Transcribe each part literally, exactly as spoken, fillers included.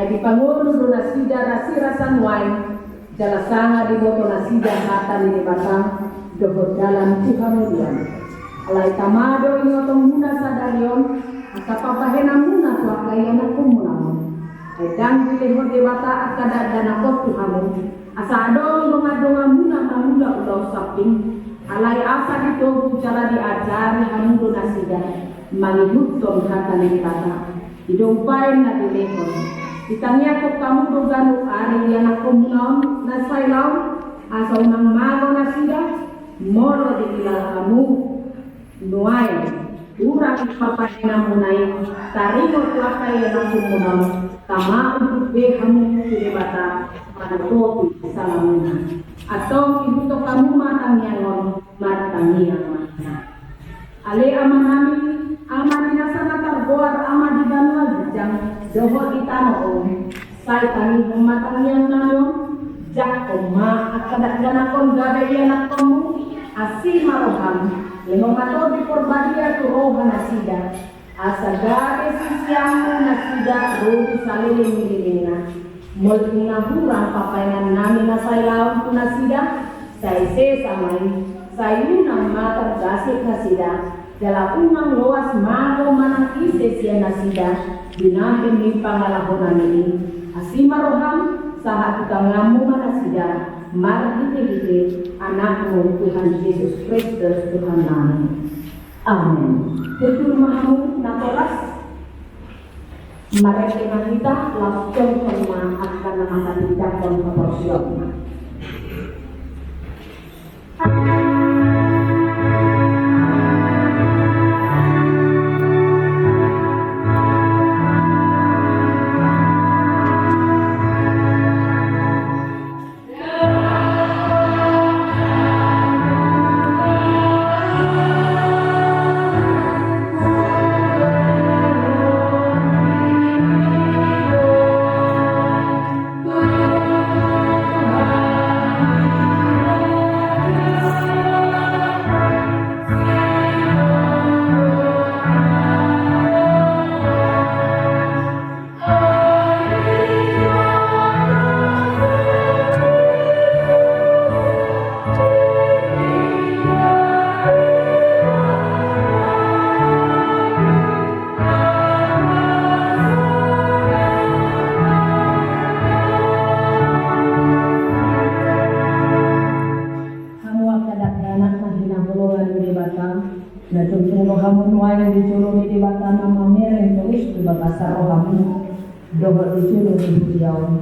Dipangolu do nasida rasirasa nuaeng, jala sanga diboto nasida hata ni Debata dohot dalan tu hangoluan. Alai tama do ingotonmuna sadari on angka pambahenanmuna tu angka ianakhonmuna on. Ai ndang dilehon Debata angka dakdanak on tu hamu, asa adong dongandonganmuna mangulahon samping, alai asa ditogu jala diajari hamu do nasida mangihuthon hata ni Debata. I do umbahen na dilehon. Ditangiangkon hamu do ganup ari ianakhonmuna on na sai laon, asa unang mago nasida. Molo dihilala hamu nuaeng hurang pambahenanmuna i taringot tu angka ianakhonmuna on, tama unduk be hamu tu Debata manopi salamuna. Antong ihuthon hamu ma tangiang on. Martangiang ma hita. Ale Amanami, Ama ni nasa na targoar Ama di banua ginjang dohot di tano on, sai tangihon ma tangiangnami on. Jangkon ma angka dakdanak on gabe ianakhonmu. Asi ma roham, lehon ma Tondi Parbadia tu roha nasida, asa gabe siseanmu nasida ro di saleleng ni lelengna. Molo nunga hurang pambahenannami na sai laon tu nasida, sai sesa ma i. Sai unang ma targasip nasida, jala unang loas mago manang ise sian nasida binahen ni pangalahonami i. Asi ma roham, sahat tu tanganmu ma nasida, marhitehite Anakmu Tuhan Jesus Kristus Tuhannami. Amen. Tutu ma hamu natoras. Marende ma hita, laos jongjong ma angka na manghatindanghon haporseaonna. Hamu angka dakdanak na hinaholongan ni Debata, na jongjong do hamu nuaeng di jolo ni Debata na mamereng torus tu bagasan rohamu dohot di jolo ni huria on.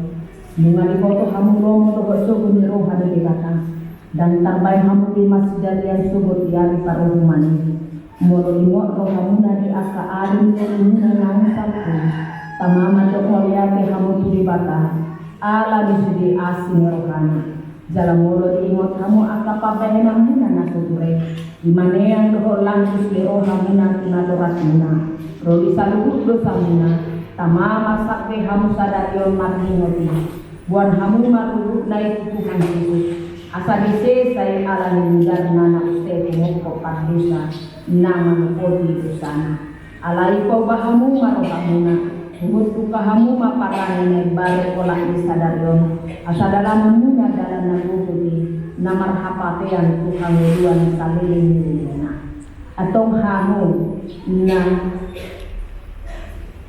Nunga diboto hamu lomo dohot sogo ni roha ni Debata. Ndang tarbaen hamu be marsidalian sogot di ari paruhuman i. Molo ingot rohamuna di angka ari ni ngolumuna naung salpu, tama ma jolo mauliate hamu tu Debata ala ni sude asi ni rohana. Jala molo diingot hamu angka pambahenanmuna na so ture, i ma neang dohot langkus be rohamuna tu natorasmuna, ro di saluhut dosamuna, tama ma sangap be hamu sadari on marningot i. Boan hamu ma ruhutna i tu Tuhan Jesus, asa disesa i ala ni mundarna na use humophop pardosa na manopoti dosana. Alai pauba hamu ma rohamuna, huhut buka hamu ma parange na imbaru olat ni sadari on, asa dalananmuna dalan na gogo i, na marhapatean tu hangoluan saleleng ni lelengna. Antong hamu na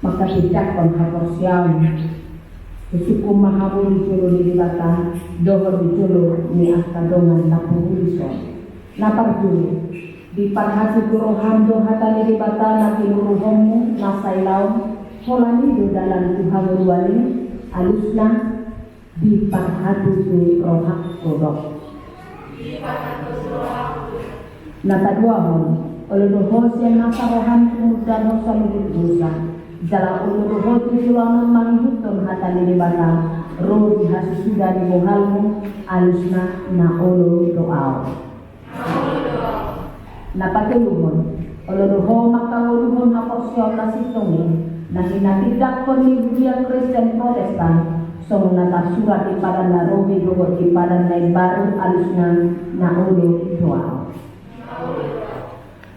manghatindanghon haporseaon, husungkun ma hamu di jolo ni Debata dohot di jolo ni angka dongan na poguli son. Na parjolo, diparhatutu roham do hata ni Debata na tinuruhonmu na sai laon, holan i do dalan tu hangoluan i, alusna, diparhatutu rohangku do. Na paduahon, olo do ho sian nasa roham tumundalhon saluhut dosa, jala olo do ho tu joloan on mangihuthon hata ni Debata, ro di hasusuda ni bohalmu, alusna, na olo do ahu. Na patoluhon, olo do ho manghangoluhon haporseaon na sintong i, na hinatindanghon ni huria Kristen Protestan, songon na tarsurat di Padan na Robi dohot di Padan na Imbaru, alusna, na olo do ahu.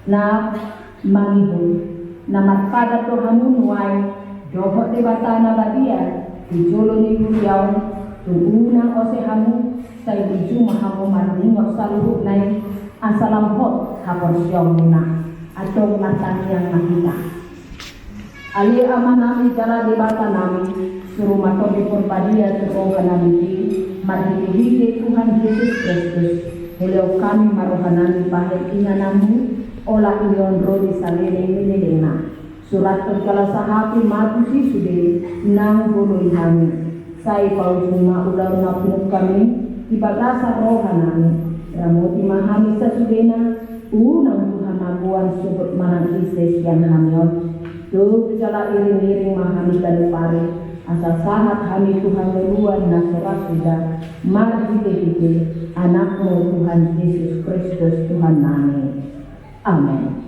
Na mangihut, na marpadan do hamu nuaeng dohot Debata na badia, Di jolo ni huria on, tung unang ose hamu, sai burju ma hamu marningot saluhutna i, asa lam hot haporseaonmuna. Antong martangiang ma hita. Ale Amanami jala Debatanami, suru ma Tondi Porbadia tu rohanami i, marhitehite Tuhan Jesus Kristus, hulehon hami ma rohanami bahen ingananmu, olat ni on ro di saleleng ni lelengna. Surathon jala sahati ma tusi sude naung huoloi hami. Sai paujung ma ulaon na pungu hami di bagasan rohanami. Ramoti ma hami sasudena, unang tu hamagoan sogot manang ise sian hami on. Tuk jala iring-iring ma hami ganup ari, asa sahat hami tu hangoluan na so ra suda, marhitehite Anakmu Tuhan Jesus Kristus Tuhannami. Amen.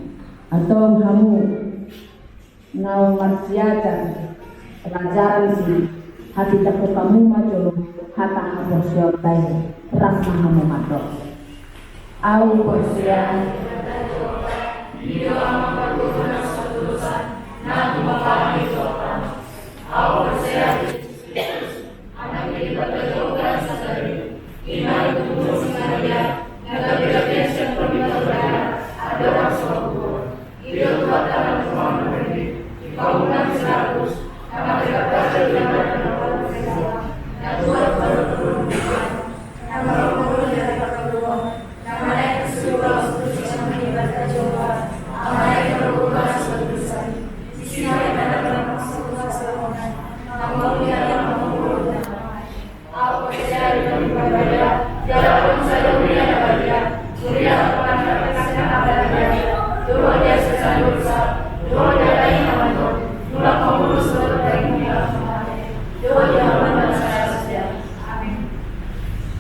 Antong hamu naung marsiajar pelajaran si, hatindangkon hamu ma jolo hata haporseaonta i. Rap ma hamu mandok. Ahu porsea.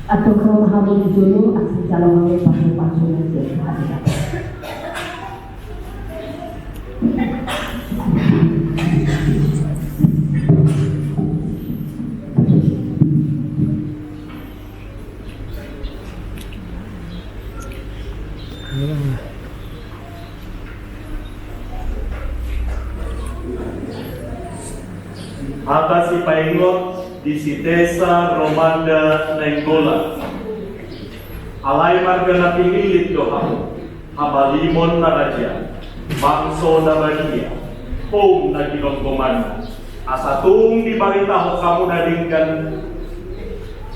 Antong ro ma hamu tu jolo, asa jalo hamu pasu-pasu na sian Tuhan. Hata sipaingot di si Tessa Romanda Nainggolan. Alai marga na pinillit do hamu, hamalimon na raja, bangso na badia, houm na ginonggomanna, asa tung dibaritahon hamu na denggan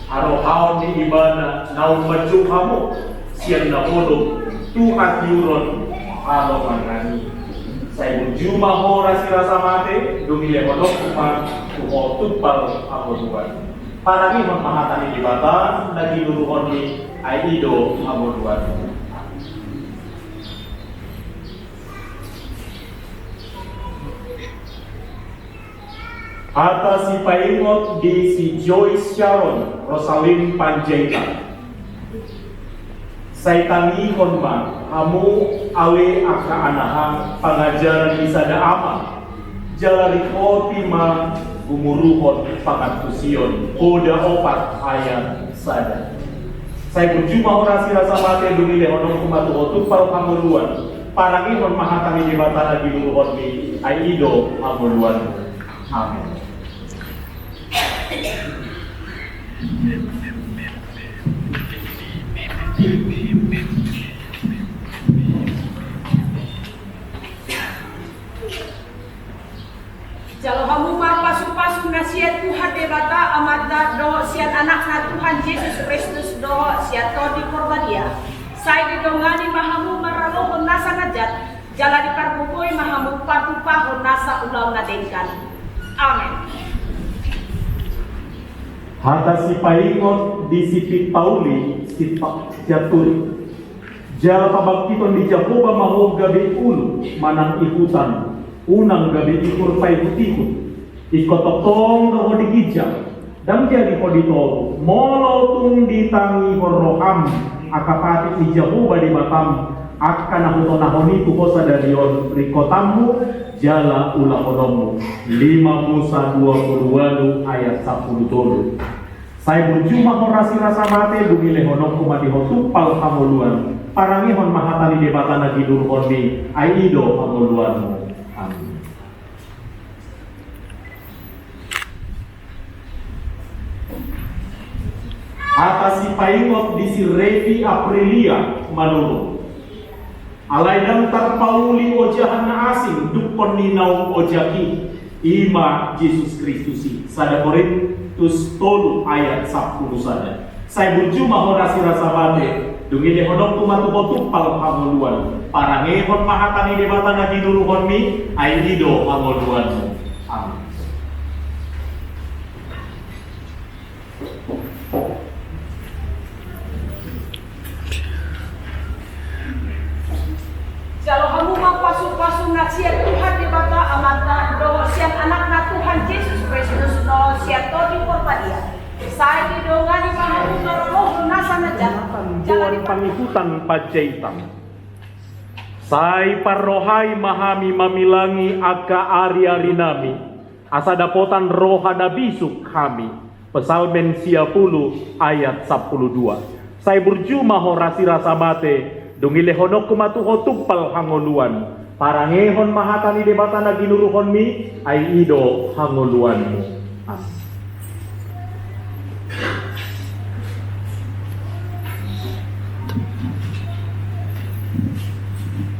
harohaon ni Ibana naung manjou hamu sian na holom tu hatiuron halongangan i. Sai burju ma ho rasirasa mate, dung i lehononku ma tu ho tumpal hangoluan. Parangehon ma hata ni Debata na ginuruhonmi, ai i do hangoluan. Hata sipaingot di si Joyce Sharon Rosalind Panjaitan. Sai tangihon ma hamu ale angka anaha pangajaran ni sada ama, jala ringkoti ma gumuruhon pangantusion. Poda opat ayat sada. Sai burju ma ho rasirasa mate, dung i lehononku ma tu ho tumpal hangoluan. Parangehon ma hata ni Debata na ginuruhonmi, ai i do hangoluan. Amen. Jalo hamu ma pasu-pasu na sian Tuhan Debata Amanta dohot sian Anakna Tuhan Jesus Kristus dohot sian Tondi Porbadia. Sai didongani ma hamu maralohon na sangajat, jala dipargogoi ma hamu patupahon nasa ulaon na denggan. Amen. Hata sipaingot di si Pit Pauli, si Pa-, Sianturi. Jala pabangkiton ni Jahowa ma ho gabe ulu manang ihutan, unang gabe ikur paihut-ihut. Ingkon tongtong do ho di ginjang, ndang jadi ho di toru, molo tung ditangihon roham angka patik ni Jahowa Debatam, angka na hutonahon i tu ho sadari on, ringkotanmu jala ulahononmu. Lima Musa dua pulu ualu ayat sampulu tolu. Sai burju ma ho rasirasa mate, dung i lehononku ma di ho tumpal hangoluan. Parangehon ma hata ni Debata na ginuruhonmi, ai i do hangoluanmu. Amin. Hata sipaingot di si Revi Aprilia Manurung. Alai ndang tarpauli ojahan na asing dungkon ni naung ojak i, i ma Jesus Kristus i. Sada Korintus tolu ayat sampulu sada. Sai burju ma ho rasirasa mate, dung i lehononku ma tu ho tumpal hangoluan. Parangehon ma hata ni Debata na ginuruhonmi, ai i do hangoluanmu. Amin. Jalo hamu ma pasupasu na sian Tuhan Debata Amanta, dohot sian Anakna Tuhan Jesus Kristus, dohot sian Tondi Porbadia. Sai didongani ma hamu marroha na sanajat. Jala di pangihutan Panjaitan. Sai parrohai ma hami mamilangi angka ariarinami, asa dapotan roha na bisuk hami. Psalmen sia pulu ayat sampulu dua. Sai burju ma ho rasirasa mate, dung i lehononku ma tu ho tumpal hangoluan. Parangehon ma hata ni Debata na ginuruhonmi, ai i do hangoluanmu. Amin.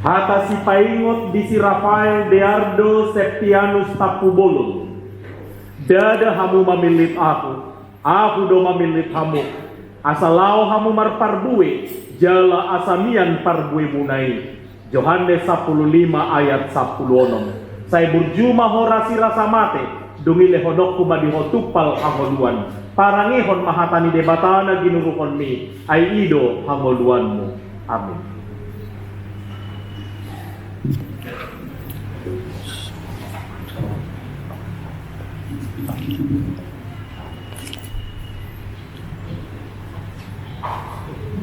Hata sipaingot di si Rafael Deardo Septianus Tampubolon. Ndada hamu mamillit ahu, ahu do mamillit hamu, asa laho hamu marparbue, jala asa mian parbuemuna i. Johannes sampulu lima ayat sampulu onom. Sai burju ma ho rasirasa mate, dung i lehononku ma di ho tumpal hangoluan. Parangehon ma hata ni Debata na ginuruhonmi, ai i do hangoluanmu. Amin.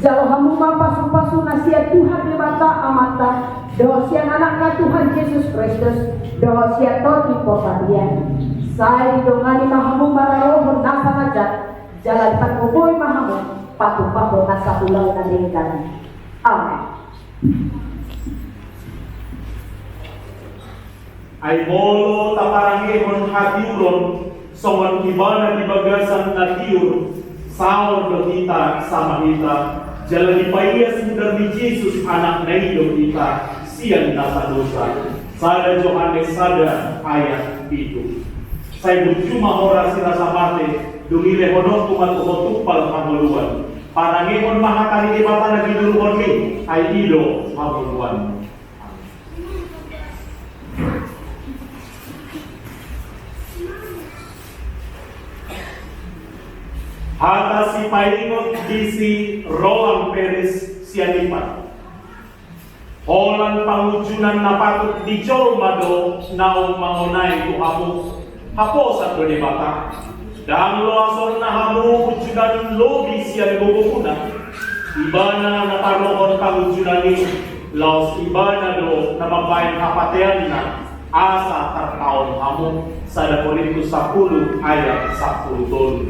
Jalo hamu ma pasupasu na sian Tuhan Debata Amanta, dohot sian Anakna Tuhan Jesus Kristus, dohot sian Tondi Porbadia. Sai didongani ma hamu marroha na sanajat, jala dipargogoi ma hamu patupaon na saulaon na denggan i. Amin. Ai molo taparangehon hatiuron songon Ibana di bagasan na tiur, saor do hita sama hita, jala dipaias mudar ni Jesus Anakna i do hita sian nasa dosa. Sada Johannes sada ayat pitu. Sai burju ma ho rasirasa mate, dung i lehononku ma tu ho tumpal hangoluan. Parangehon ma hata ni Debata na ginuruhonmi, ai i do hangoluan. Hata sipaingot di si Roland Peris sian Ipan. Holan pangunjunan na patut di jolma do naung mangonai tu hamu. Haposan do Debata. Ndang loasonna hamu unjunan lobi sian gogomuna. Ibana na taruhon pangunjunan i, laos Ibana do na mambahen hapateanna asa tartaon hamu. Sada Korintus sampulu ayat sampulu tolu.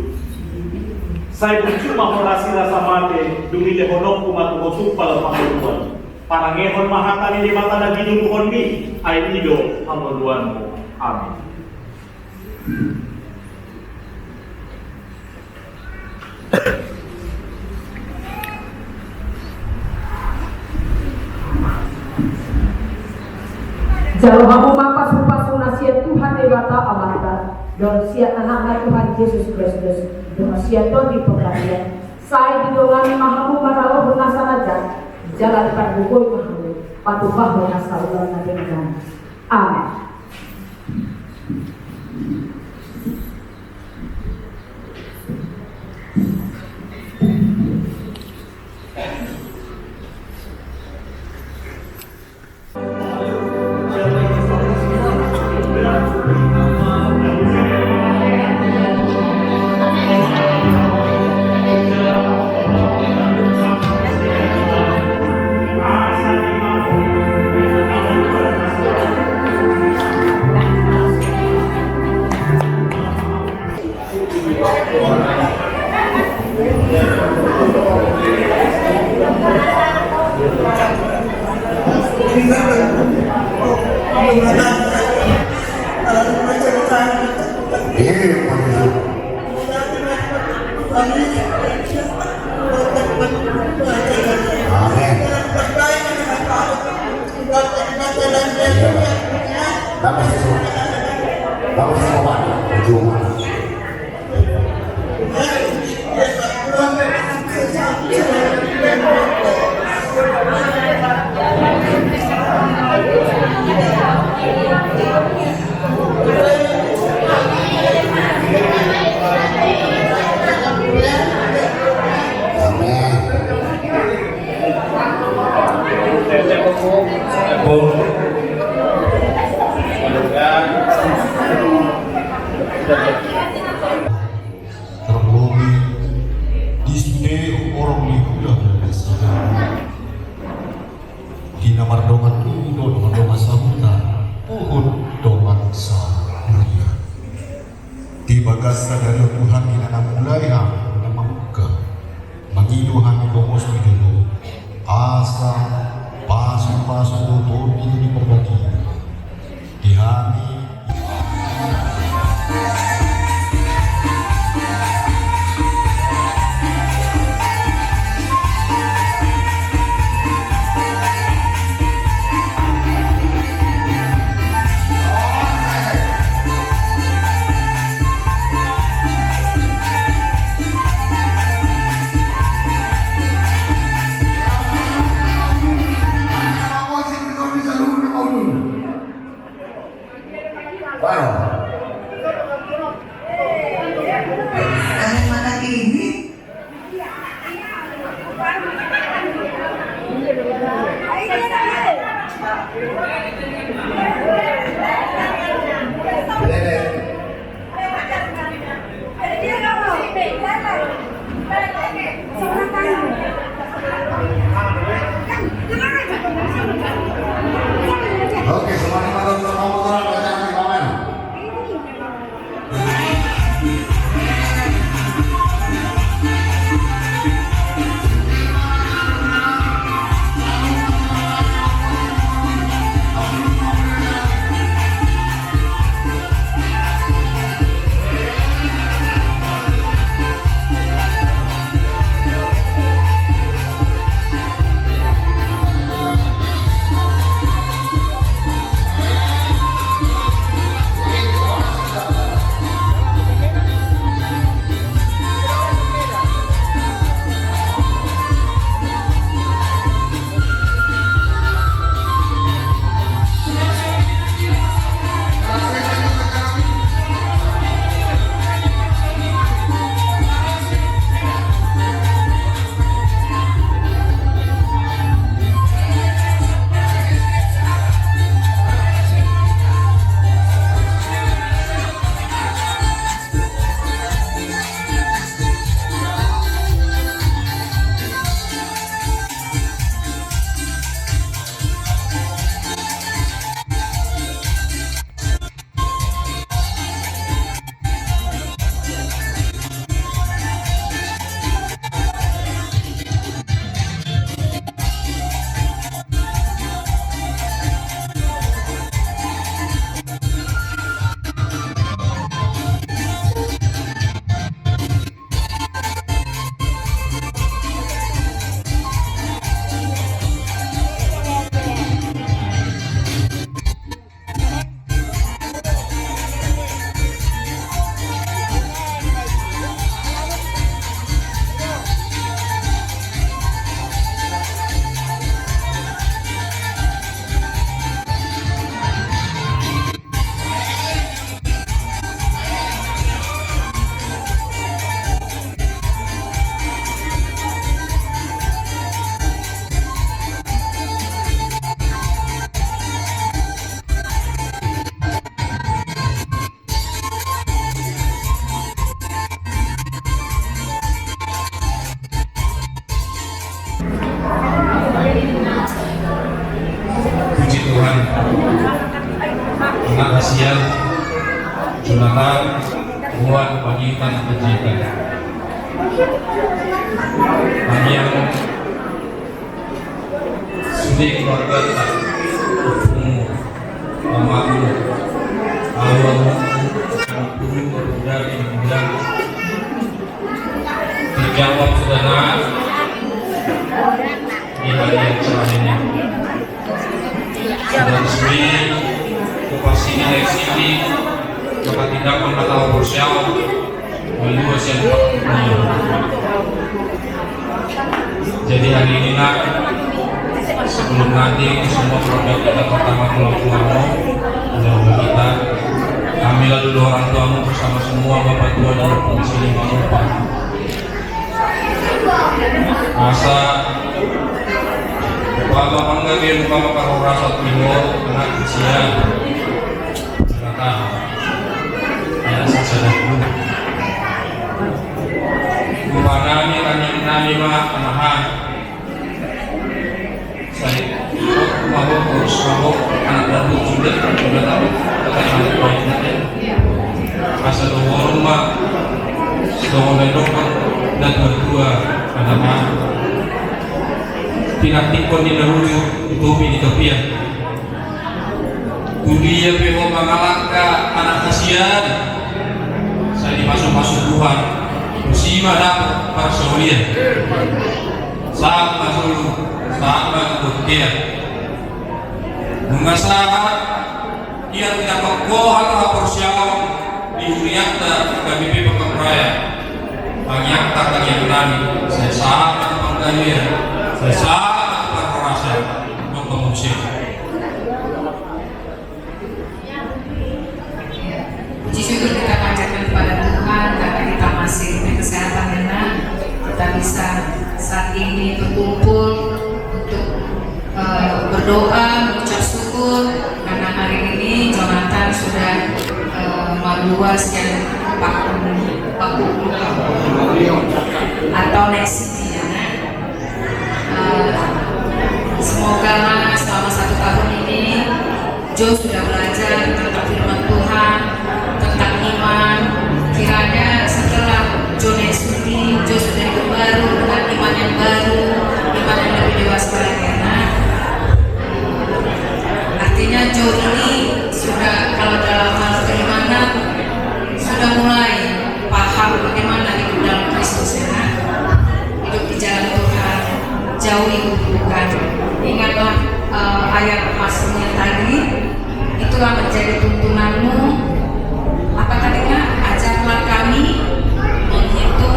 Sai burju ma ho rasirasa mate, dung i lehononku ma tu ho tumpal hangoluan. Parangehon ma hata ni Debata na ginuruhonmi, ai i do hangoluanmu. Amin. Jalo hamu ma pasupasu na sian Tuhan Debata Amanta, dohot sian Anakna Tuhan Jesus Kristus, dohot sian Tondi Porbadia. Sai didongani ma hamu marroha na sanajat, jala dipargogoi ma hamu patupaon na saulaon na denggan i. Amen. Terlebih di sude horong ni hulahula nasida. Di na mardongan tubu dohot mardongan sahuta, huhut dongan sahuria. Di bagasan sadari on Tuhan, di na naeng mulai hami na mamungka, mangido hami pongos ni jolo, asa pasupasu do Tondi di Parbadia di hami. Baru. Ada mana ini? Oke, semuanya malam sama motor, ada di mana? Puji Tuhan. Terima kasih ya. Jonathan, buat Panjitan, Panjitan. Panjang sude keluarga, umur, pamaku, awal, guru, dari bilang, dijawab sudah, nak, di hari yang cerah ini. Sudah resmi, kupasi Next ini, maka tindakan kata ofisial, malua sian. Jadi hari ini, Nak, sebelum nanti semua keluarga kita pertama keluar keluarmu, keluarga kita, kami lalu orang tuamu bersama semua bapak tua dan provinsi lima rupa. Asa, Bapa, manggabe muna ma parhorasan tu ho, anak sia. Silakan. Ya, sasada dulu. Rupana ni, tanya nami ma, anahan. Sai, mabok, terus mabok, anak dangdut sudah, sudah tahu. Kata anak baik nanti. Asa dohonon ma, dohonon dokon, dan dua-dua, anak ma. Pinaktikon di daruju, ditupi di topian. Tu dia pe ho mangalangka anak hasian, sai dipasu-pasu Tuhan, tusi ma dapot parsaulian. Sahat ma solu, sahat ma tu bontean. Nunga sahat, ia tidak pangkohan haporseaon di hurianta H K B P Pekan Raya. Tangiangta tangiang nami, sai sahat ma tu panggabean, sai sahat ma tu parhorasan, dohot pangungsian. Puji syukur kita panjatkan kepada Tuhan karena kita masih diberi kesehatan, ya, Nak. Kita bisa saat ini berkumpul untuk, eh, berdoa, mengucap syukur karena hari ini Jonathan sudah, eh, malua sian paku, paku atau next city, ya, Nak. Eh, semoga lah selama satu tahun ini Jo sudah belajar tentang firman Tuhan, tentang iman. Kiranya setelah Jo next city, Jo sudah hidup baru, dengan iman yang baru, iman yang lebih dewasa lagi, ya, Nak. Artinya Jo ini sudah, kalau dalam hal keimanan, sudah mulai paham bagaimana hidup dalam Kristus, ya, Nak. Hidup di jalan Tuhan, jauhi keburukan. Ingatlah, eh, ayat masuknya tadi, itulah menjadi tuntunanmu. Apa tadi, Kak? Ajarlah kami menghitung.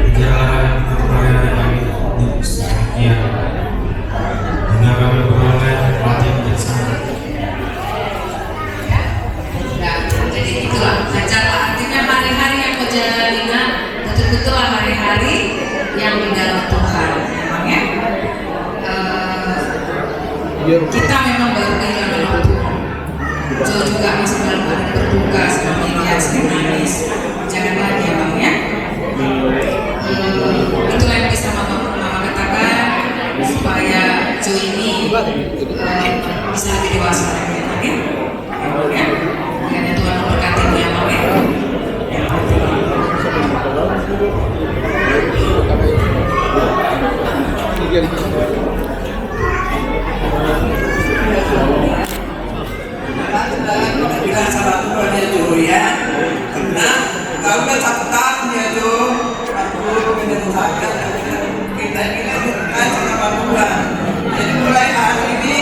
Ajarlah kami menghitung hari-hari kami. Demikian. Dengar kami beroleh hati yang bijaksana. Ya. Nah, jadi itulah, ajarlah, artinya hari-hari yang kau jalani, Nak, betul-betullah hari-hari yang di dalam Tuhan, emang, ya. Eh, kita memang baru kehilangan waktu. Jo juga masih dalam keadaan berduka, sedang menangis. Jangan lagi, emang, ya. Eh, itulah yang bisa Mama, Mama katakan supaya Jo ini, eh, bisa lebih dewasa lagi, emang, ya. Ya, Tuhan memberkati dia, Bang, ya. Bilang sama Tuhan ya, Jo, ya. Karena kalau udah satu tahun ya, Jo, aku menyusahkan, kita ini kan sama Tuhan. Jadi mulai hari ini,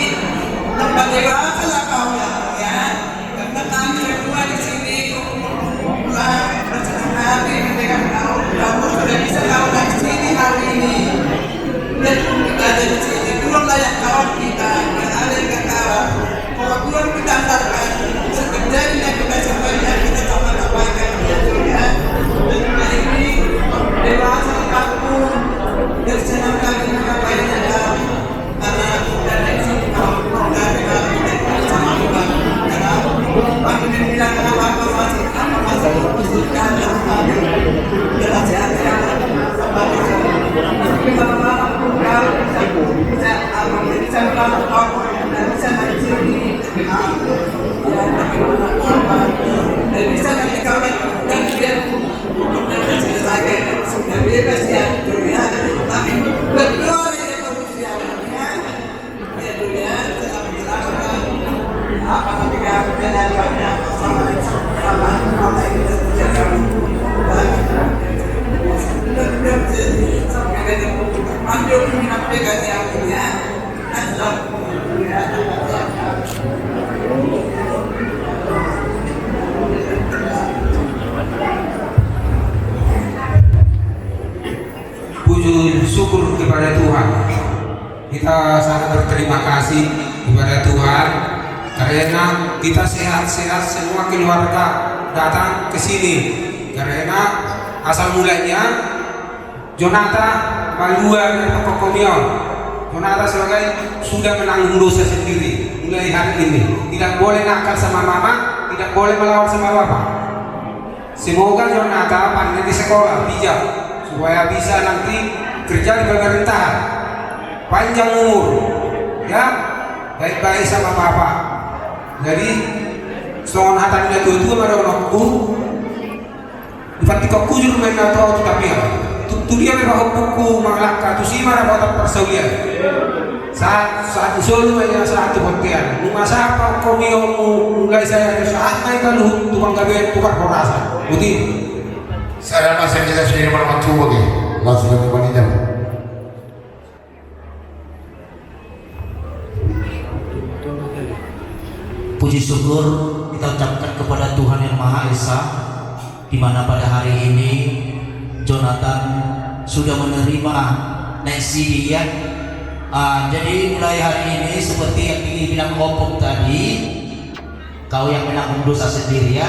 tempat dewasa lah kau, ya. Karena kami berdua di sini, pulang bersenang hati dengan kau. Kamu sudah bisa kau di sini hari ini. Dan kita ada di sini, belum layak kau kita, dan ada yang kau. Kalau belum kita antarkan, sekedar yang kita sampaikan, kita sama-sama baik, ya, Jo, ya. Dan hari ini, dewasa kamu, bersenang hati dengan apa yang ada. Puji syukur kepada Tuhan. Kita sangat berterima kasih kepada Tuhan karena kita sehat-sehat, semua keluarga datang ke sini. Karena asal mulanya Jonata malua dari pangkomion. Jonata sebagai sudah menanggung dosa sendiri mulai hari ini. Tidak boleh nakal sama mama, tidak boleh melawan sama bapak. Semoga Jonata panjang di sekolah, bijak, supaya bisa nanti kerja di pemerintahan. Panjang umur, ya, baik-baik sama bapak. Jadi, songon hata ni na tua-tua ma dohononku, di pantikkon hujur ma inna tu au tu tapian. Tu, tu dia ma pahompungku mangalangka, tusi ma dapotan parsaulian. Sahat, sahat ni solu ma ia sahat tu bontean. Nunga sahat pangkomionmu, mulai sahat ni sahat ma i taluhut tu panggabean tu parhorasan. Boti. Sada ma sahat kita sendiri marmatubo ke. Langsung ke panitia. Puji syukur kita ucapkan kepada Tuhan Yang Maha Esa, di mana pada hari ini Jonathan sudah menerima naik sidi, ya. Ah, jadi mulai hari ini seperti yang dibilang Opung tadi, kau yang menanggung dosa sendiri, ya.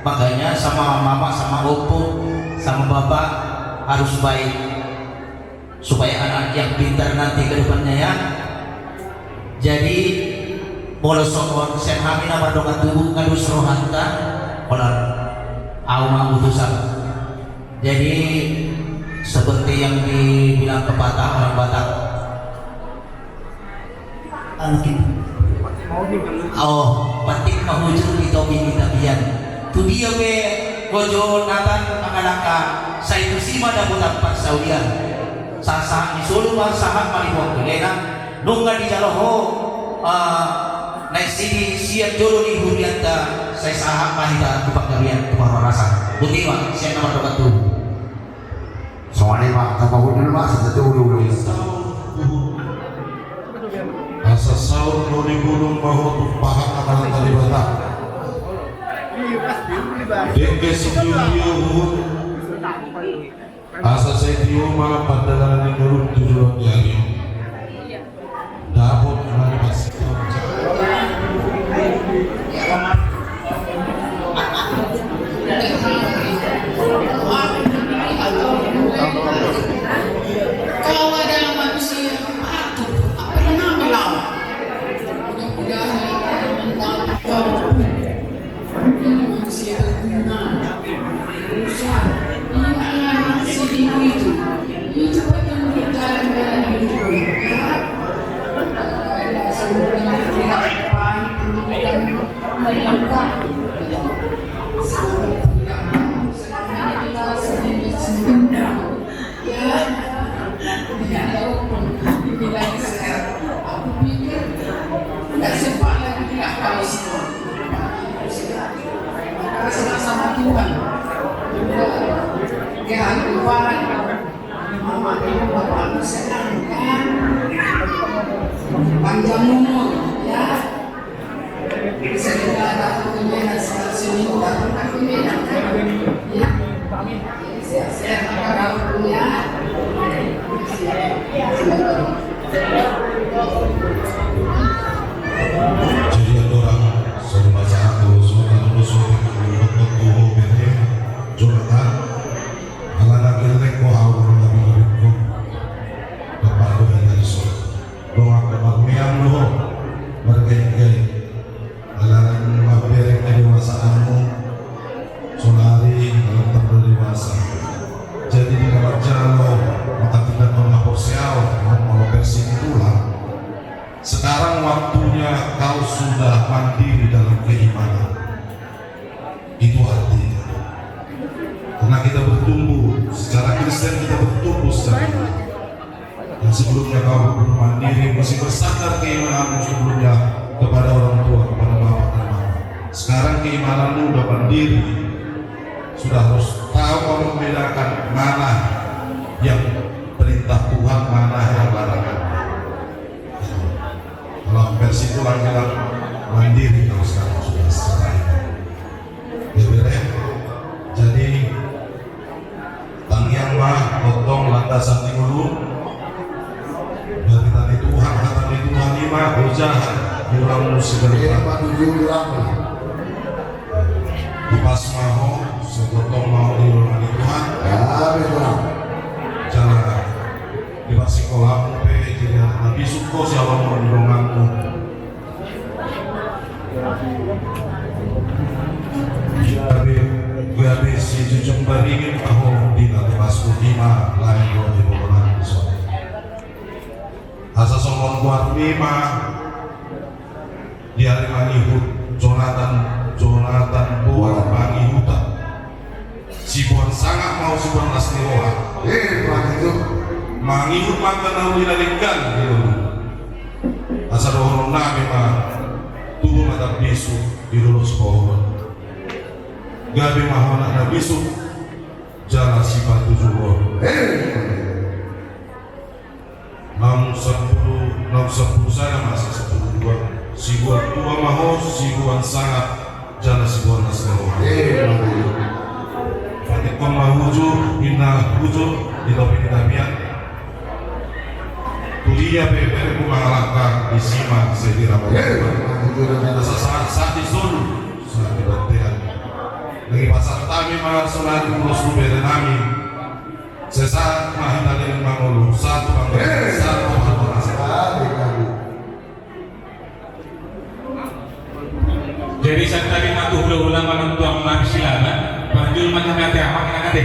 Makanya sama mama, sama opung, sama bapak harus baik. Supaya anak yang pintar nanti ke depannya, ya. Jadi, molo songon sian hami na mardongan tubu, nunga dos rohanta, holan au ma utusan. Jadi, seperti yang dibilang pepatah orang Batak, Anak itu. Oh, patik ma hujur di topi ni tapian. Tu dia pe ho Jonathan mangalangka, sai tusi ma dapotan parsaulian. Sahat-sahat ni solu ma, sahat ma di bontean. Nunga dijalo ho, ah, naik sidi sian jolo ni hurianta, sai sahat ma hita tu panggabean tu parhorasan. Boti ma, sian na mardongan tubu. Songon i ma, tamba hujur ma, sejati ulu-ulu. Asa saur mauli bulung ma ho tu paha na marhata Debata. Dengke sitio-tio huhut. Asa sai tio ma pardalanan ni ngolum tu joloan ni ari on. Dapot ma di pasi. Kau adalah manusia yang patuh, tak pernah melawan. Mudah-mudahan kau manusia berguna. Usah, ia adalah si Dino itu. Itu petunjuk jalan dalam hidupmu, ya. Semoga tidak lupa, selama ini kita sering bersemangat. Ya, tidak ada pun. Bila bisa, aku pikir, tidak sempat lagi, tidak tahu semua. Sama-sama Tuhan. Ya, Tuhan. Mama, ibu, bapak, senang, ya. Panjang umur, ya. Bisa kita datang ke Medan, sekali seminggu datang ke Medan, kan? Ya. Jadi, sehat-sehat, Bapak, ya. Jadi, andorang, saur masahat, saur masahat, saur masahat, Jonathan. Alana gelleng ho au, alana gelleng ho. Bapak do hina iso. Dongan do marmeam do ho. Margait-gait. Alana mambereng kedewasaanmu. Sonari dalam tanda dewasa. Jadi di dalam jalo maka tidak pernah bersiau, mau versi itulah. Sekarang waktunya kau sudah mandiri dalam keimanan. Itu artinya. Karena kita bertumbuh, secara Kristen kita bertumbuh secara iman. Yang sebelumnya kau belum mandiri, masih bersandar keimananmu sebelumnya kepada orang tua, kepada bapak dan mama. Sekarang keimananmu udah mandiri, sudah harus tahu membedakan mana yang perintah Tuhan, mana yang larangan. Versi Tulang Bilang Mandiri, kalau sekarang sudah secara ini. Ya, bere. Jadi, tangiang ma, tongtong landasan ni ngolu. Barita ni Tuhan, hata ni Tuhan i ma, ojahan, tulang musik. Iya, Pak, tujuh bilang. Dipas ma ho, sai tongtong ma ho di ruangan ni Tuhan. Ya, betul. Jala, dipas sikola pe, jadi anak na bisuk ho, siapa mau di ruanganmu. Gabe, gabe sijujung baringin ma ho di na tuas putima lain ro di bobonan dison. Asa songon goarmi ma di ari mangihut, Jonatan, Jonatan Boan Pangihutan. Siboan sangap ma ho, siboan las ni roha. Eh, mangihut. Mangihut ma angka na uli na denggan di ngolu. Asa dohonon nami ma, tubu ma tambisuk, diloloshonon. Gabe ma ho anak na bisuk, jala sipatujuhon. Eh. Naung sampulu, naung sampulu sada ma, sai sampulu dua. Siboan tua ma ho, siboan sangap, jala siboan las ni roha. Eh, mari. Patikkon ma hujur, inna hujur, di topi ni tapian. Tudia pe, pe, pe, mangalangka, disi ma, sai dirapot. Eh, mari. Asa sa-, sa-, sahat di solu, sahat di bontean. Lagi pasar tami ma, sonari ulos tu bere nami. Sesa ma hita di mangolu, satu bang, eh, satu bang. Jadi, santabi ma tu hula-hula manonton nami Silaban, parjul ma hami ate, amak na ate.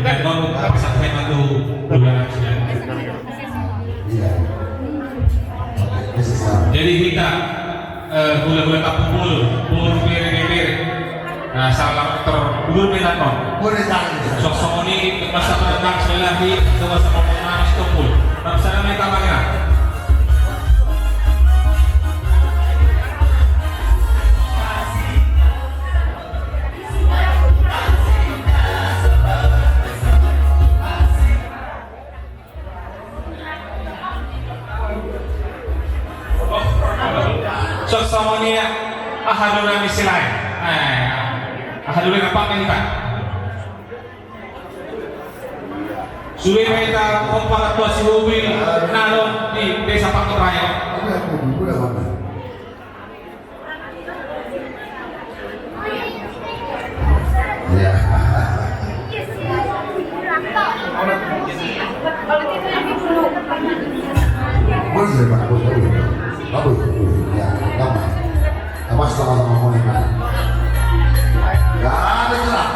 Dan non, pasahat ma tu hula Silaban. Iya. Jadi hita, eh, hula-hula Kampung Bolon, Bolon bere-bere. Nah, salam terhubung dengan non. Boleh tahan. Sok songon i, masa pandang sebelah di, ke masa pandang Mas Topul. Nah, sana mereka mana? Sok songon i, aha do nami Silaban. Eh, aha do nami Silaban. Sude ma hita hombar tu asi mobil na adong di Desa Pangkep Raya. Ya. Boleh, Pak, boleh, boleh. Bagus, bagus. Ya, gampang. Apa, sama-sama mulai, Pak? Ya, ada jelas.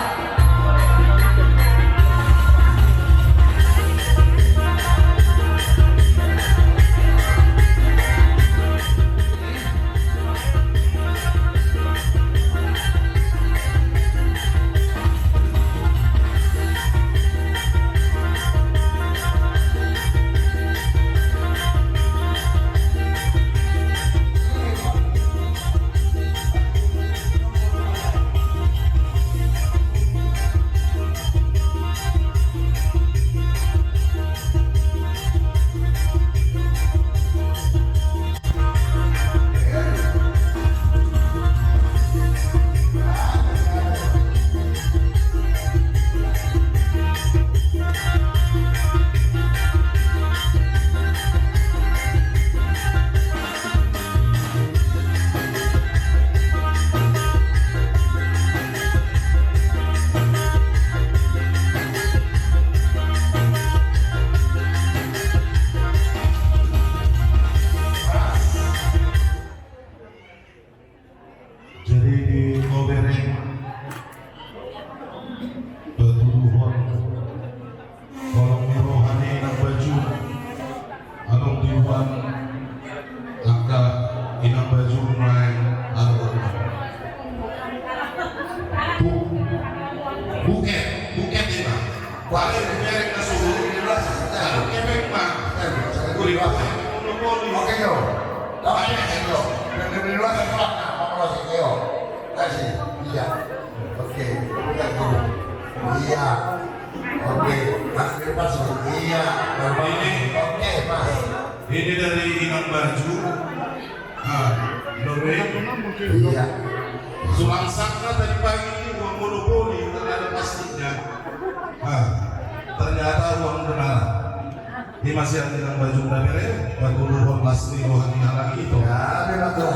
Jadi di Obereng Baturuhon, kolong ni roha ni Inang Bajul, adong di luar angka Inang Bajul main anu. Bu-, buket, buket ima. Paling buket na suruh di luar, buket ima. Oke, yo. Oke, yo. Kasih. Iya. Oke. Iya. Oke. Mas, pas. Iya. Oke, pas. Ini dari Inang Bajul. Iya. Sulang sangka tadi pagi ini uang monopoli, ternyata pastinya. Ah, ternyata uang benar. Di masih ada yang baju udah bere, baju luhur pasti rohani lagi itu. Ya, benar tuh.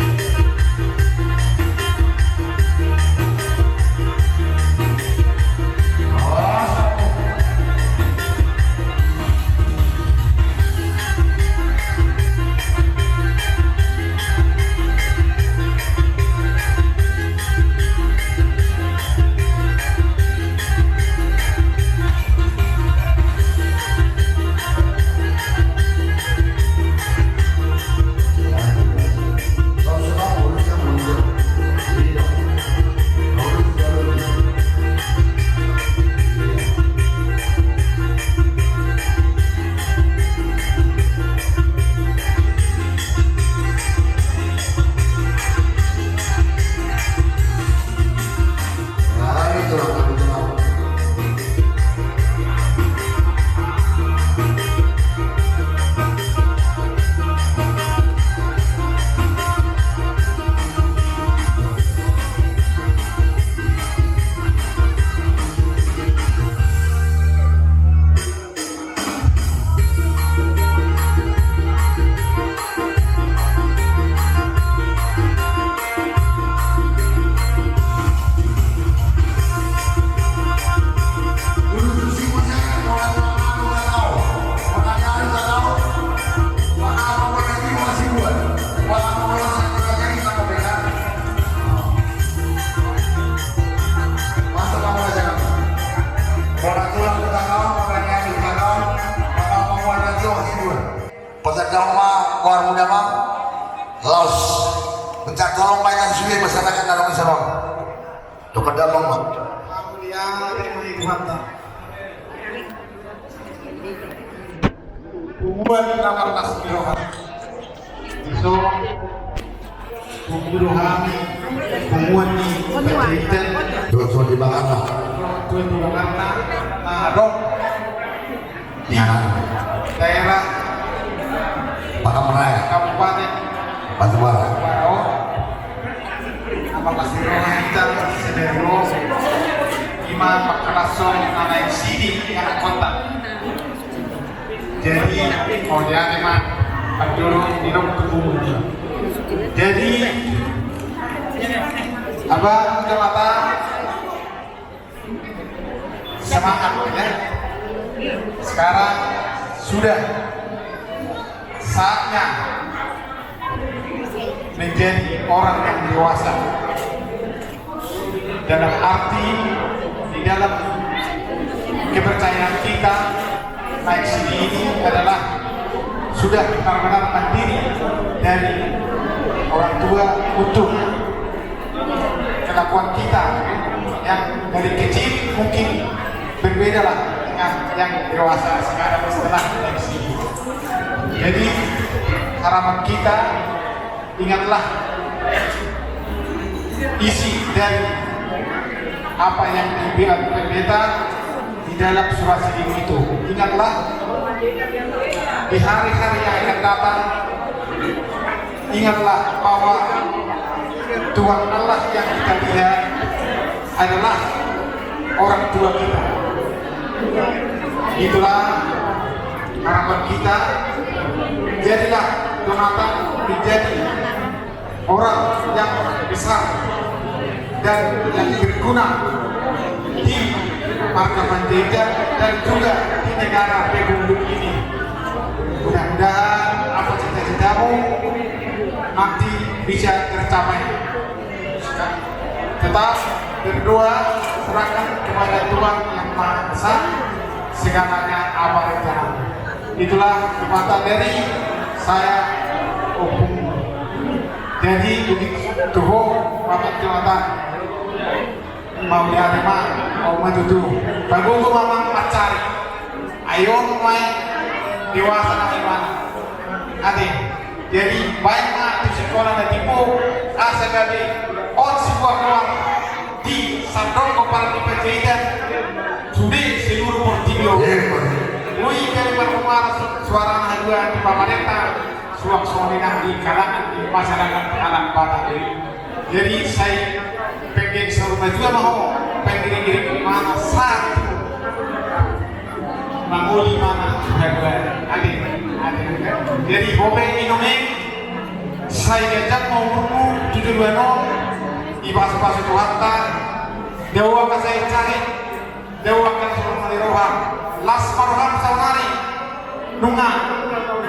Pasahat damang ma goarmuna, amang. Laos, minta tolong ma inang sude masyarakat na adong di son. Dohot damang ma. Punguan na marlas ni roha. Iso pungu do hami, punguan ni Panjaitan. Dohot tuan di bangana. Dohot tuan di bangana. Na adong di daerah Pakamaraya, Kabupaten Batubara. Batubara. Apakah si roha kita sedang lo? Ima pakkalason anak sidi, anak kota. Jadi, oh, dia memang dulu di dalam tubuh. Jadi, abang, kecamatan, semangat, ya. Sekarang sudah saatnya menjadi orang yang dewasa. Dalam arti, di dalam kepercayaan kita, anak sidi ini adalah sudah benar-benar mandiri dari orang tua untuk kelakuan kita yang dari kecil mungkin berbeda lah dengan yang dewasa sekarang setelah anak sidi. Jadi, harapan kita, ingatlah isi dari apa yang dibuat pendeta di dalam surah sidin itu. Ingatlah, di hari-hari yang akan datang, ingatlah bahwa Tuhan Allah yang kita lihat adalah orang tua kita. Itulah harapan kita. Jadilah Jonatan menjadi orang yang besar dan yang berguna Keluarga Panjaitan dan juga di negara Republik ini. Mudah-mudahan apa cita-citamu nanti bisa tercapai. Tetap berdoa, serahkan kepada Tuhan Yang Maha Esa segalanya apa rencanamu. Itulah kekuatan dari saya, Opung. Jadi begitu, tuh, Bapak Jonathan. Mauliate ma, au ma tutu. Pagogo ma amang mansari. Ai on ma i dewasa na imana. Ate. Jadi baen ma tu sikola na timbo, asa gabe on sibuah goar di sandok, goar di Panjaitan, sude seluruh portibi on. Iya, Pak. Mui kali marhumara suara na haduan di pamarenta, suang songon i nang di kalangan di masyarakat anak Batak i. Jadi sai pengge saur matua ma ho, pengiring-iring ma na satu. Mangoli ma na sudah dua. Ate, ate. Jadi ho pe inong e, sai ganjang ma umurmu tu joloan on, dipasu-pasu Tuhanta, dao angka sahit-sahit, dao angka na so ro di roham, las ma roham saonari. Nunga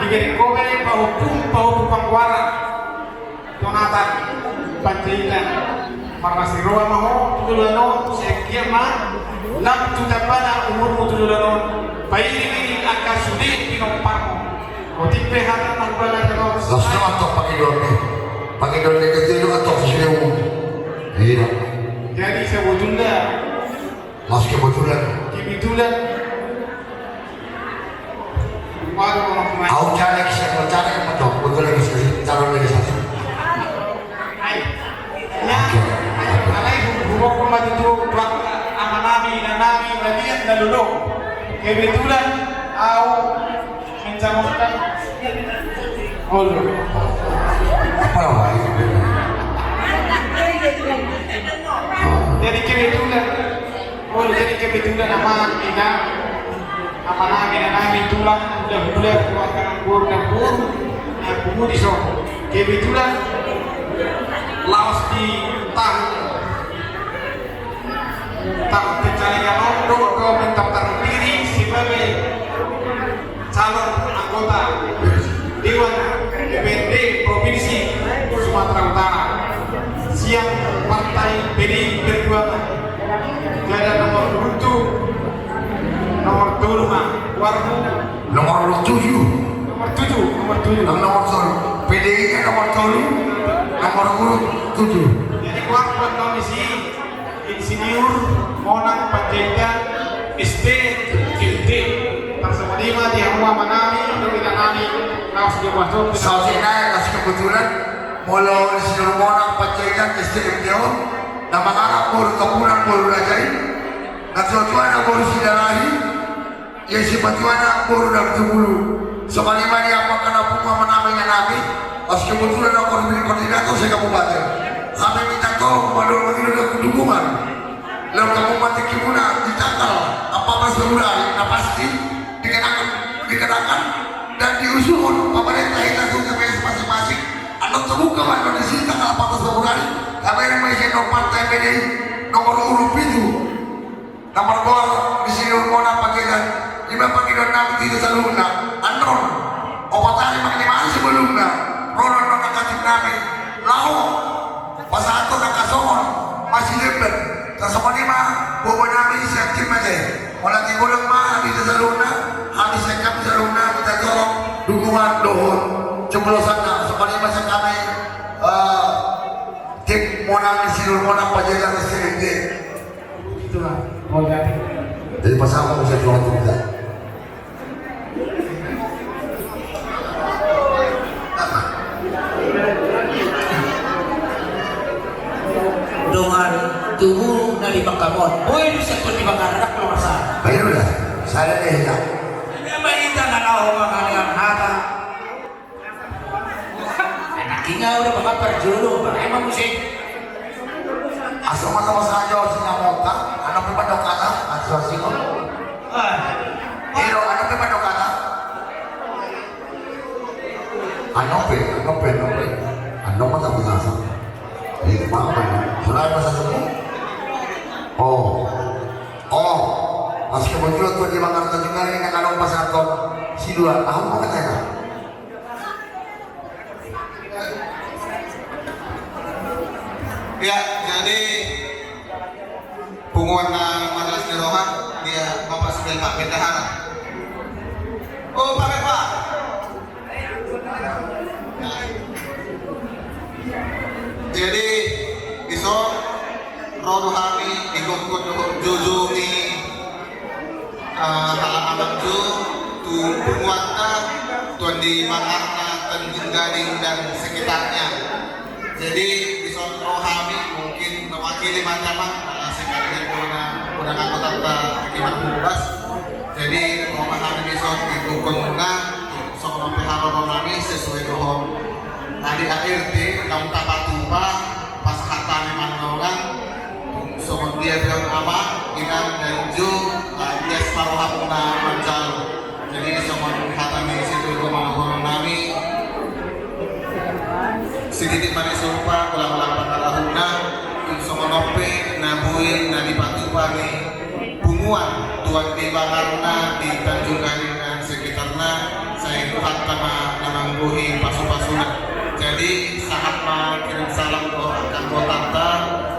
dibereng ho be pahompu, pahompu panggoaran. Jonathan Panjaitan, marlas ni roha ma ho tu joloan on, sai anggiat ma lam tu tambana umurmu tu joloan on, pairing-iring angka sude pinomparmu. Otik pe hata na hubahen. Las do antong pangidoan ni, pangidoan ni, ketua do antong sude umur. Iya. Jadi sebetulnya Mas, kebetulan. Kebetulan. Waduh, Mas. Au caleg, siapa caleg, betul. Kebetulan bisa calon legislatif. Ai. Ya. Oke. Alai hu-, huboto ma tutu, buat amanami, inanami, na liat, na lolo. Kebetulan, au Mencalonkan. Olo. Apa lagi? Jadi kebetulan. Olo, jadi kebetulan amang, inang, amanami, inanami, tulang, hulahula, keluarga nang boru, nang boru, nang pungu di son. Kebetulan laos di tahun, tahun pencalegan on do, do mendaftarkan diri sebagai calon anggota Dewan D P R D Provinsi Sumatera Utara sian Partai P D I Perjuangan. Jadi nomor urut tu, nomor tolu ma, warna. Nomor urut tujuh. Nomor tujuh, nomor tujuh. Nomor tolu. P D I-nya nomor tolu, nomor urut tujuh. Jadi warna komisi Insinyur Monang Panjaitan, S T M D. Tarsongon i ma di hamu amanami, dohot inanami, laos di Boason. Saotik nai, laos kebetulan, molo Insinyur Monang Panjaitan, S T M D on, na mangarap boru Tampunan, boru Raja i, na tuatua na boru Sidalahi, ia sipatuana boru Namitubulu. Songon i ma di angka na pungu, amanami, inanami, laos kebetulan au koordinator se-kabupaten. Hami minta tolong, madol, mangido dukungan. Laho hamu ma tingkimuna di tanggal empat belas Februari, na pasti dikenakan, dikenakan dan diusulhon pamarenta hita tu T P S masing-masing. Annon terbuka ma annon disi tanggal empat belas Februari, tabereng ma isi annon partai P D I nomor urut pitu. Na margoar Insinyur Monang Panjaitan, i ma pangidoannami tu hita saluhutna. Annon, opat ari manang lima ari sebelumna, ro do annon angka timnami laho pasahathon angka songon masilemban. Tarsongon i ma bobanami sian tim ate. Molo tung godang ma hami tu hita saluhutna, hami sian hami saluhutna minta tolong dukungan dohot jempolosanna. Songon i ma sian hami, eh, tim Monang, Insinyur Monang Panjaitan S T M D. Itulah, mau jadi. Jadi pasangan bisa jual juga. Dongan tubu na di Bangkamon. Boi do sekon di Bangkaradak lo masa. Baik udah. Saya deh ya. Ini apa kita na laho mangadean hata? Enak inga udah bakar jolo, pakai emang musik. Asal mata masa aja sih nggak mau tak, anak pribadi kata, asal sih kok. Ah. Iyo, anak pribadi kata. Anak pe, anak pe, anak pe. Anak mata biasa. Ini apa? Mulai masa semua. Oh. Oh. Mungkin waktu di Jakarta juga ini kan ada pasangan kau si dua tahun apa kata ya? Ya, jadi punguan na marlas ni roha dia Bapak Sipil Pak Bendahara. Oh, Pak Bendahara. Jadi, iso ro do hami di gokhon dohot joujou ni halak Amanjou tu punguanta tuan di Bangarna, Tanjung Gading dan sekitarnya. Jadi, di son ro hami mungkin mewakili macam, sekalian dona udah anggota kita humbas. Jadi, ro hami di son di gokhon muna, songon pe haroro nami sesuai dohot adat A R T, naung tapatupa pasahat hami manogang. Songon dia bilang ama, inang dan ju, ias ma rohamuna manjalo. Jadi songon hata ni situ do manohon nami. Sigitik ma ni somba, ulang-ulang pangarahutna, songon on pe na boi na dipatupa ni punguan tuan di Bangarna di Tanjung Gading dan sekitarna, sai Tuhanta ma na manggohi pasu-pasuna. Jadi sahat ma kirim salam dohot angka anggotanta,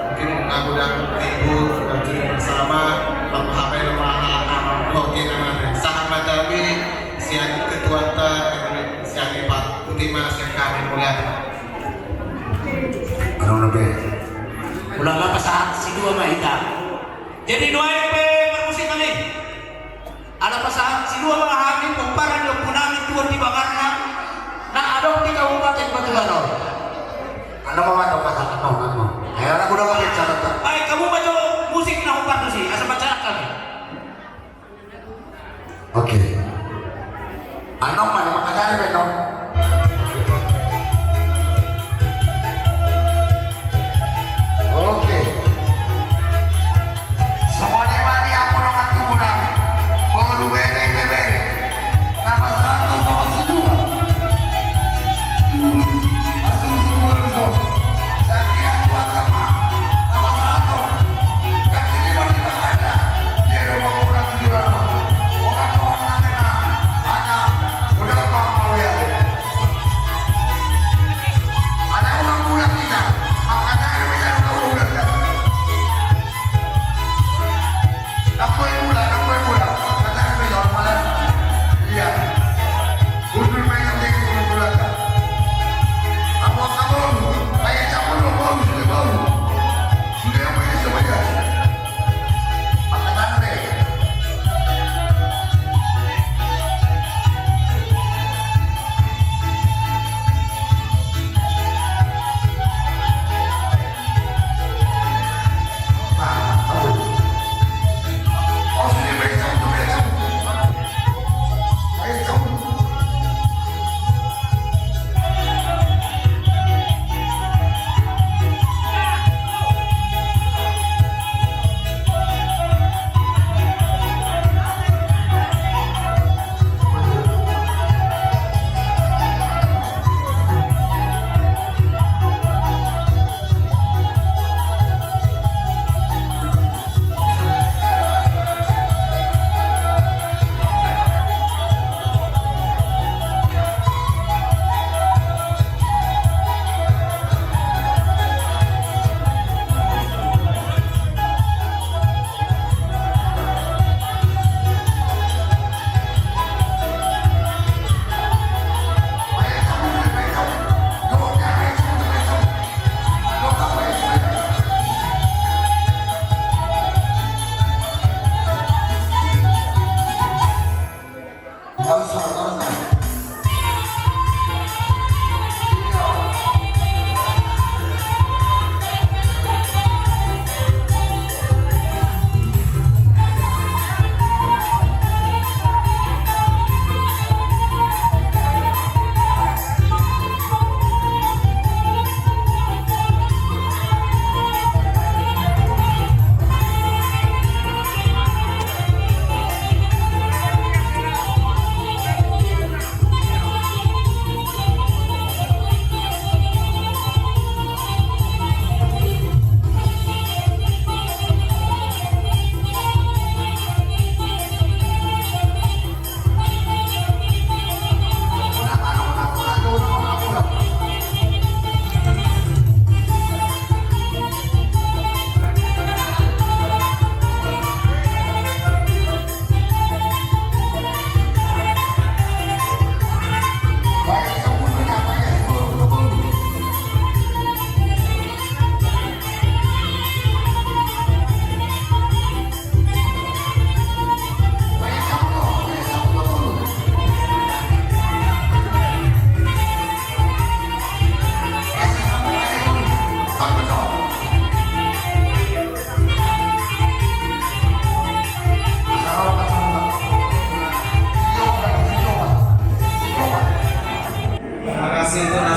mungkin na godang tibu, dan juga bersama, marhapai ma halak Amang dohot inang. Sahat ma tabi sian ketuanta R W sian Ipat, pudi ma sian hami, mauliate. Anu na be. Ulang apa sahat si dua ma hita. Jadi nuaeng pe marmusik hami. Ala pasahat si dua ma hami pomparan ni ompu nami tuan di Bangarna, na adong di Kabupaten Batuanon. Anu ma, anu ma, anu ma. Ayo, anak udah pakai catatan. Baik, kamu baca musik na pomparan tusi, asa baca kami. Oke. Anu ma, anu ma, kata ada, no? Oke. Songon i ma di amang dongan tubu nami. Boru bere bebere. Na pasahathon songon si dua. Asusu boru so. Sadia dua sama. Na pasahathon. Kasi di bawah di bawah ada. Dia dua orang tujuh orang. Orang orang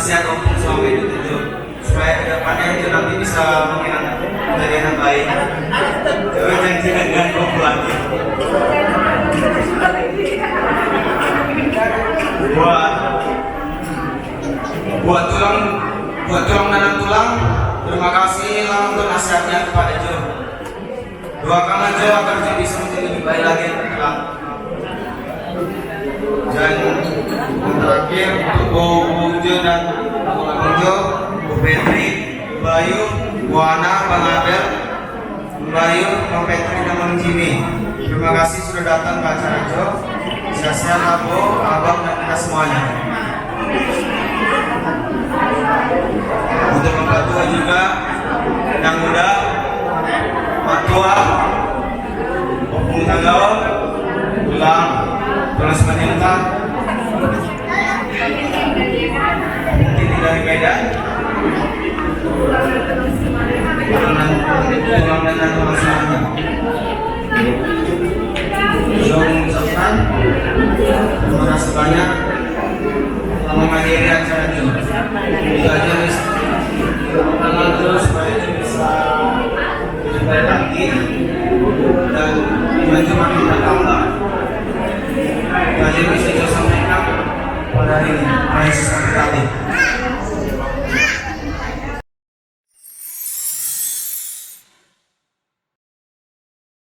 Sehat untuk suami itu, supaya kedepannya itu nanti bisa mengenang kejadian yang baik. Jangan, jangan, jangan, jangan. Buat, buat tulang, buat tulang dan tulang, terima kasih lah untuk nasihatnya kepada Jo. Doakan aja agar Jo bisa menjadi lebih baik lagi, tulang. Dan yang terakhir, untuk Bo, Bo Ujo dan Bo Ujo, Bu Petri, Bayu, Bu Ana, Bang Abel, Bayu, Bang Petri, dan Bang Jimmy. Terima kasih sudah datang ke acara Jo. Sehat-sehat, Abo, Abang, dan kita semuanya. Untuk Bapak Tua juga, Nang Muda, Pak Tua, Opung Tagaon, Tulang, terus Panjaitan. Opung Titi dari Medan. Tulang dan, tulang dan tulang semuanya. Saya mengucapkan terima kasih banyak telah menghadiri acara ini. Kita aja, Miss. Doakan terus supaya dia bisa lebih baik lagi dan maju makin bertambah. Itu aja yang bisa saya sampaikan pada hari ini. Terima kasih sekali.